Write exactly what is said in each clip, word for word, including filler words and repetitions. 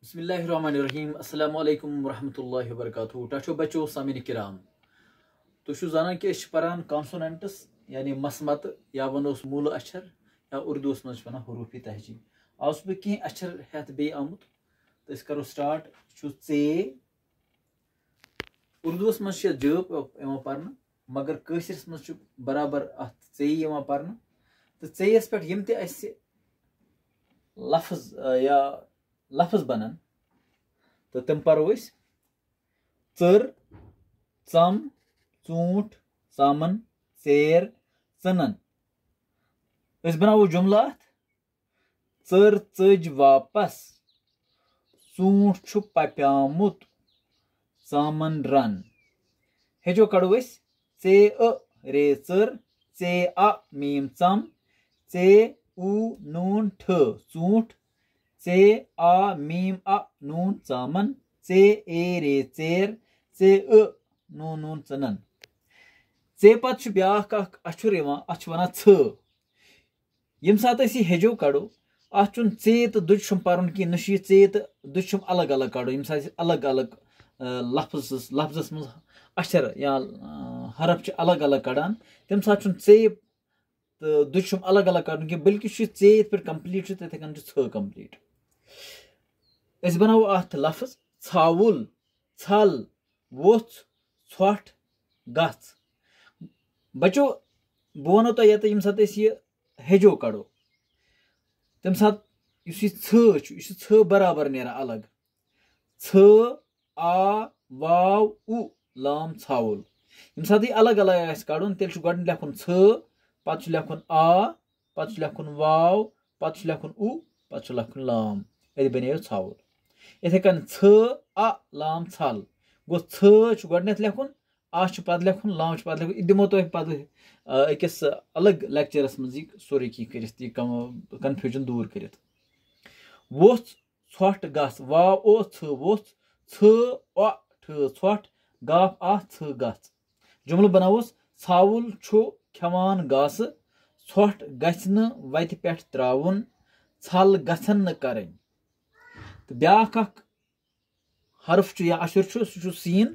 بسم اللہ الرحمن الرحیم۔ السلام علیکم ورحمۃ اللہ وبرکاتہ۔ ٹاٹھو بچو، سامعین کرام، تُہۍ چھِو زانان کہِ أسۍ چھِ پران کانسوننٹس، یعنی مسمتہٕ یا ونوس موٗلہٕ اچھر، یا اردوس منٛز چھِ ونان حروف تہجی۔ آز چھُس بہٕ کینٛہہ اچھر ہٮ۪تھ بیٚیہِ آمُت، تہٕ أسۍ کرو سٹارٹ۔ یہِ چھُ ژے۔ اردوس منٛز چھِ یتھ جٲپ یِوان پرنہٕ، مگر کٲشرِس منٛز چھُ برابر اتھ ژے یِوان پرنہٕ۔ تہٕ ژے یس پٮ۪ٹھ یِم تہِ اسہِ لفظ، آ، یا لفظ بنن، تہٕ تِم پرو أسۍ۔ ژٔر، ژم، ژوٗنٛٹھ، ژامن، ژیر، ژٕنن۔ أسۍ بناوو جملہٕ اتھ۔ ژٔر ژٔج واپس، ژوٗنٛٹھ چھُ پپیومُت، ژامن رن۔ ہیٚچھو کڑو أسۍ۔ ژے ٲ رے ژٔر، ژے آ میم ژم، ژے او نون ٹھ ژوٗنٛٹھ، ژے آ میم آ نون ژامن، ژے اے رے ژیر، ژے ٲ نون نون ژٕنن۔ ژے پتہٕ چھُ بیاکھ اکھ اچھُر یِوان، اتھ چھِ ونان ژھ۔ ییٚمہِ ساتہٕ أسۍ یہِ ہیٚجو کڑو، اتھ چھُنہٕ ژے تہٕ دُج چھُم پرُن کینٛہہ، نہ چھُ یہِ ژے تہٕ دُج چھُم الگ الگ کڑُن۔ ییٚمہِ ساتہٕ أسۍ الگ الگ، آ، لفظس، لفظس منٛز اچھر یا، آ، حرف چھِ الگ الگ کڑان، تمہِ ساتہٕ چھُنہٕ ژے تہٕ دُج چھُم الگ الگ کڑُن کینٛہہ، بلکہِ چھُ یہِ ژے یِتھ پٲٹھۍ complete چھُ، تِتھے کٔنۍ چھُ ژھ complete۔ أسۍ بناوو اتھ لفظ ژھاوُل، ژھل، ووٚژھ، ژھۄٹھ، گژھ۔ بچو، بہٕ ونو تۄہہِ ییٚتہِ، ییٚمہِ ساتہٕ أسۍ یہِ ہیٚجو کڑو، تمہِ ساتہٕ یُس یہِ ژھ چھُ، یہِ چھُ ژھ برابر نیران الگ۔ ژھ، آ، واو، اُ، لام، ژھاوُل۔ ییٚمہِ ساتہٕ یہِ الگ الگ آسہِ کڑُن، تیٚلہِ چھُ گۄڈٕ لیکھُن ژھ، پتہٕ چھُ لیکھُن آ، پتہٕ چھُ لیکھُن واو، پتہٕ چھُ لیکھُن اُ، پتہٕ چھُ لیکھُن لام۔ اَتہِ بنیو ژھاوُل۔ یِتھے کٔنۍ ژھ، ا، لام، ژھل۔ گوٚو ژھ چھُ گۄڈٕنٮ۪تھ لیکھُن، آ چھُ پتہٕ لیکھُن، لام چھُ پتہٕ لیکھُن۔ یہِ دِمو تۄہہِ پتہٕ، آ، أکِس الگ لیکچرس منٛز یہِ سورُے کینٛہہ کٔرِتھ، یہِ کم-، confusion دوٗر کٔرِتھ۔ ووٚژھ، ژھۄٹھ، گژھ۔ واو او ژھ، ووٚژھ، ژھ، او ٹھ، ژھۄٹھ، گاف آ ژھ، گژھ۔ جملہٕ بناوُس۔ ژھاوُل چھُ کھٮ۪وان گاسہٕ، ژھۄٹھ گژھِ نہٕ وتہِ پٮ۪ٹھ تراوُن، ژھل گژھن نہٕ کرٕنۍ۔ تہٕ بیاکھ اکھ حرف چھُ یا اچھر چھُ، سُہ چھُ سین۔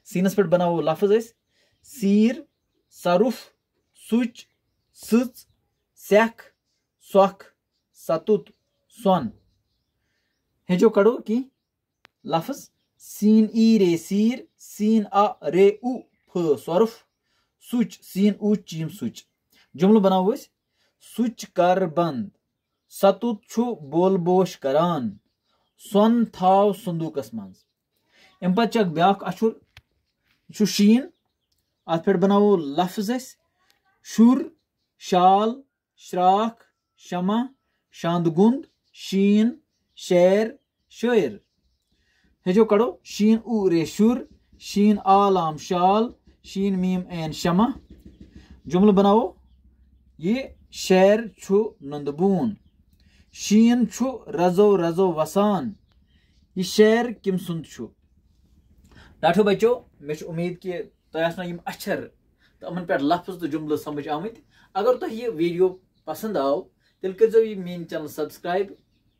سینس پٮ۪ٹھ بناوو لفظ أسۍ۔ سیٖر، سرُف، سُچ، سٕژ، سٮ۪کھ، سۄکھ، ستُت، سۄن۔ ہیٚچھو کڑو کینٛہہ لفظ۔ سین ای رے سیٖر، سین آ رے اُ پھ سۄرُف، سُچ، سین اُ چیٖم سُچ۔ جملہٕ بناوو أسۍ۔ سُچ کر بند، ستُت چھُ بول بوش کران، سۄن تھاو صندوقس منٛز۔ اَمہِ پتہٕ چھُ اکھ بیاکھ اچھُر، یہِ چھُ شیٖن۔ اتھ پٮ۪ٹھ بناوو لفظ أسۍ۔ شُر، شال، شراکھ، شمع، شاندٕ گُنٛد، شیٖن، شیر، شٲعر۔ ہیٚچھو کڑو۔ شیٖن اُ رے شُر، شیٖن آ لام شال، شیٖن میم عین شمع۔ جملہٕ بناوو۔ یہِ شیر چھُ نُندٕ بوٗن۔ شیٖن چھُ رزو رزو وسان۔ یہِ شیر کٔمۍ سُنٛد چھُ؟ ٹاٹھو بچو، مےٚ چھِ اُمید کہِ تۄہہِ آسنو یِم اچھر تہٕ یِمن پٮ۪ٹھ لفظ تہٕ جملہٕ سمجھ آمٕتۍ۔ اگر تۄہہِ یہِ ویٖڈیو پسنٛد آو، تیٚلہِ کٔرۍزیو یہِ میٛٲنۍ channel subscribe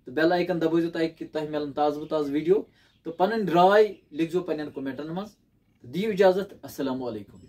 تہٕ bell icon دبٲوزیو تاکہِ تۄہہِ میلن تازٕ بہٕ تازٕ ویٖڈیو۔ تہٕ پنٕنۍ راے لیکھزیو پننٮ۪ن commentن منٛز۔ تہٕ دِیِو اجازت۔ السلام علیکم۔